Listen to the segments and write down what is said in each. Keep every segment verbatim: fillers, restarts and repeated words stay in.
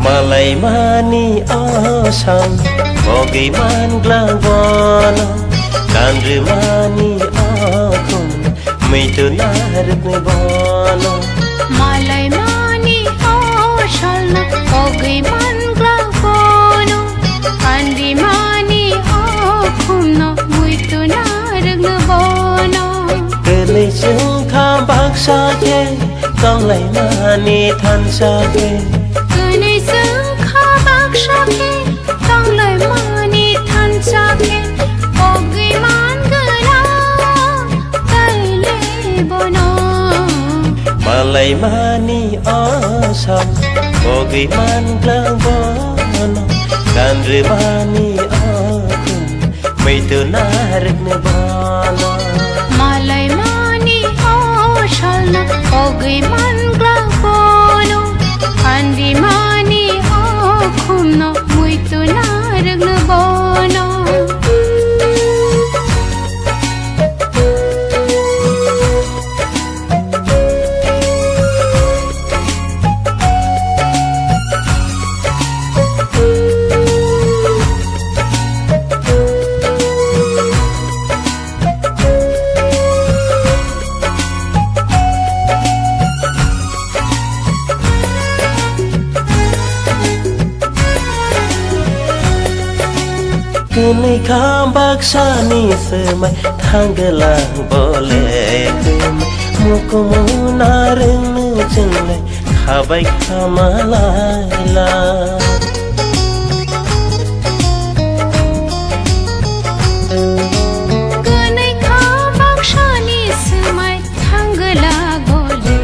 Malaimani asam, bogwi man glang bono, kanrwmani akhum, muitu narwkni bono. Malaimani asalno, bogwi man glang bono, kanrwmani akhumno, muitu narwkni bono. Tini chwng kha baksa khe, tonglaimani thansa khe. Tini chwng kha baksa khe, tonglaimani thansa khe, bogwi man gwnang, taile bono. Malaimani asam, bogwi man glang bono, kanrwmani akhum, muitu narwkni bono. Malaimani asalno, bogwi man glang bono, kanrwmani akhumno, muitu narwkni bono. Tini kha baksani swmai thanglang bole kwmai, mukumu narwkni chwngle khabai khamalaila. Kwnwi kha baksani swmai thanglang bole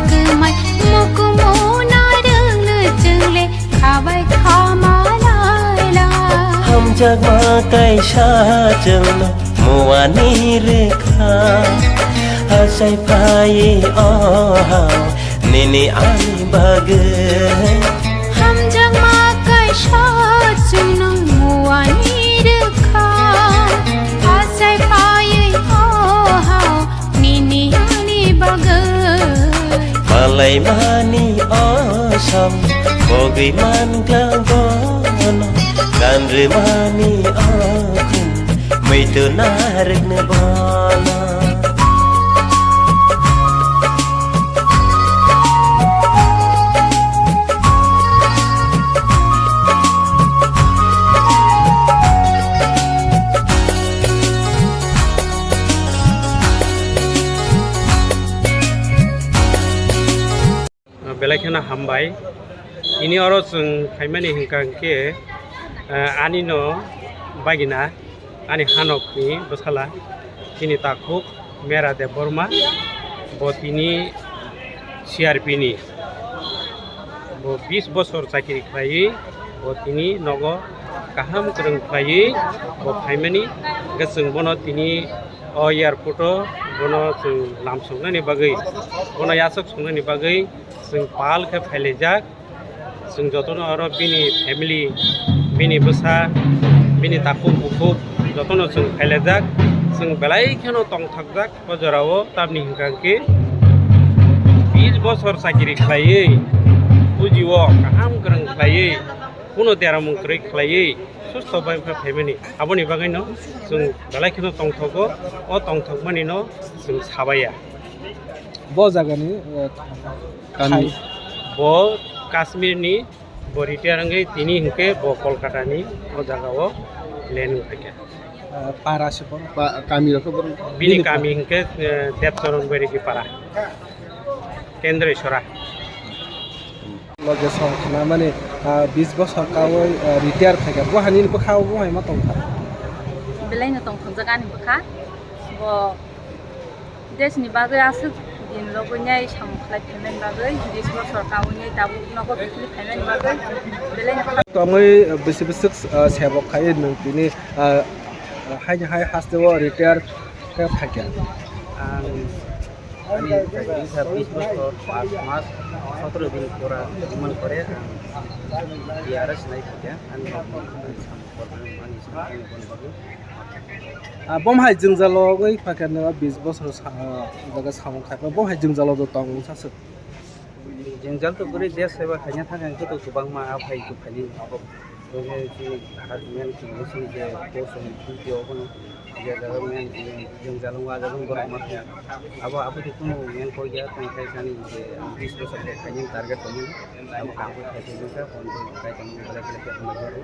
kwmai, mukumu narwkni chwngle khabai khamalaila. Hamjakma kaisa chwngno muani rwkha, achai phai o hao nini ani bagwi. Hamjakma kaisa chwngno muani rwkha, achai phai o hao nini ani bagwi. Malaimani asam, bogwi man glang bono, kanrwmani akhum, muitu narwkni bono. Belai kheno hambai. Tini oro chwng phaimani hwnkha hwnkhe, eh, ani no bagina, ani hanokni bwsala, chini takhuk Mera Debbarma, bo tini C R P ni, bo bis bosor chakiri khlaiwi, bo tini nogo kaham kwrwng khlaiwi bo phaimani, hwnkhe chwng bono tini o airport o bono chwng lam songnani bagwi, bono yachak songnani bagwi chwng pal khe phailaijak. Chwng jotono oro bini family, bini bwsa, bini takhuk bukhuk jotono chwng phailaijak. Chwng belai kheno tongthokjak o jorao, tamni hwnkha hwnkhe bis bosor chakiri khlaiwi, puji o kaham kwrwng khlaiwi, kuno deramung kwrwi khlaiwi, susto bai wngkha phaimani. Aboni bagwino chwng belai kheno tongthogo, o tongthokmani no chwng sabaiya. Bo jagani, eh, Kami. Bo Kashmir ni, bo retire wngwi tini hwnkhe bo Kolkata ni o jaga o land wngphaikha. Ah, para se borok. Pa-, kami rok khe borok. Bini kami hwnkhe, eh, Debchorong Beredi para. Kendreshwara. Loge song khna mani, ah, bis bosor kawi, ah, retire khaikha. Bo hani bwkha o bo hai ma tongkha. Belai no tong thongjak ani bwkha. Bo Deshni bagwi aswk din rogwi nai samung khlai phaimani bagwi, bis bosor kawi nai tabuk nogo bikli phaimani bagwi belai no kha- Tongwi bisi bisi, ah, sebok khai nwng tini, ah, haini hai haste o retire khe phaikha. Ang ani chakri sa bis bosor pas mas sotro din pura man kore ang T R S nai phaikha ani samung kormani samung bagwi. Ah, bom hai jwngjalo wngwi phaikha nw bis bosor sa-, ah, jaga samung khaikha. Bom hai jwngjalo do tong wngsa swk. Jwngjal to kwrwi des seba khaina thang ang khe to kwbangma a phai to khaini. Obo wngkhe chini Dhaka Union Congress ni je post on duty obono je jaga main jwngjal wngkha, a jaga borok ma thang. Abo abo to kunu main koi ya tong khai sani je bis bosor khe khaini target tongmani. Abo kaham khe khai tongmani khe phone to khai tongmani belai belai khe tongmani.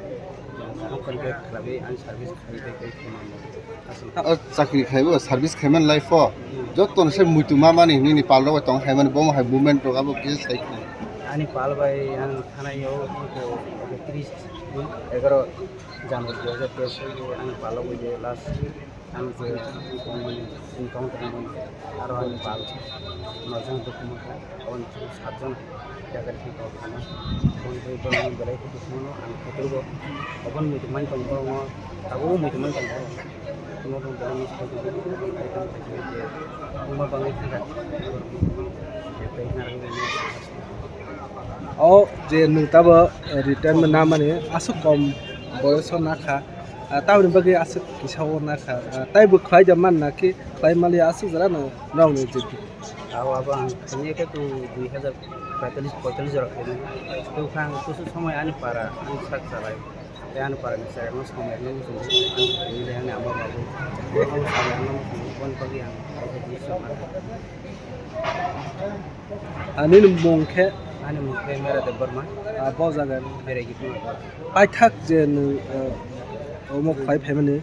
Ang khe khlabai ang service khai khai khai tongmani. O chakri khaibo service khaiman life o joto no se muitu ma mani nini pal rok tong khaimani bo hai movement rok abo kisa sai khna. Ani pal bai ang thanai o tris din egaroh January dui hajar teis o ani pal rok bai last ang je tongmani tong tongmani aro ani pal no jang dukhu mankha. Aboni thani satjon jaga thang kok khana. Aboni thani borokno belai khe dukhu mano, ang khe tabuk bo. Aboni muitu mani tong borokno, tabuk bo muitu mani tong borokno. Borokno belai miss khe tong borokno, ang khe tong khe je wngma bangwi thangkha. Borokno je tei narwknani. O je nwng tabo retirement namani aswk kom boyoso nakha, ah, tamoni bagwi aswk kisa o nakha, ah, taibo khlai da man na khe khlai mali aswk jora no norokni je Abo, abo ang khainai khe tu dui hajar paitalish, poitalish jora khainai. Tei kha ang kusu somoi ani para, ani sak chalai. Tei ani para ni chayang no somoi no muchungo. Ang khainai le ani ama babu. Bo abo somoi no muchungo. Boni bagwi ang khainai di somoi. Ani mung khe? Ani mung khe Mera Debbarma. Ah, bo jaga ni? Beraigiri. Paithak je nwng, ah, omo khlai phaimani.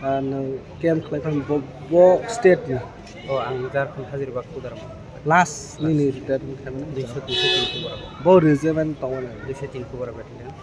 Ah, nwng camp khlai thang bo, bo state ni? O, ang Jharkhand Hazaribagh Kudaram. Last nini retirement khaimani? Duiso, duiso tin kubura. Bo regiment tongo na? Duiso tin kubura battalion.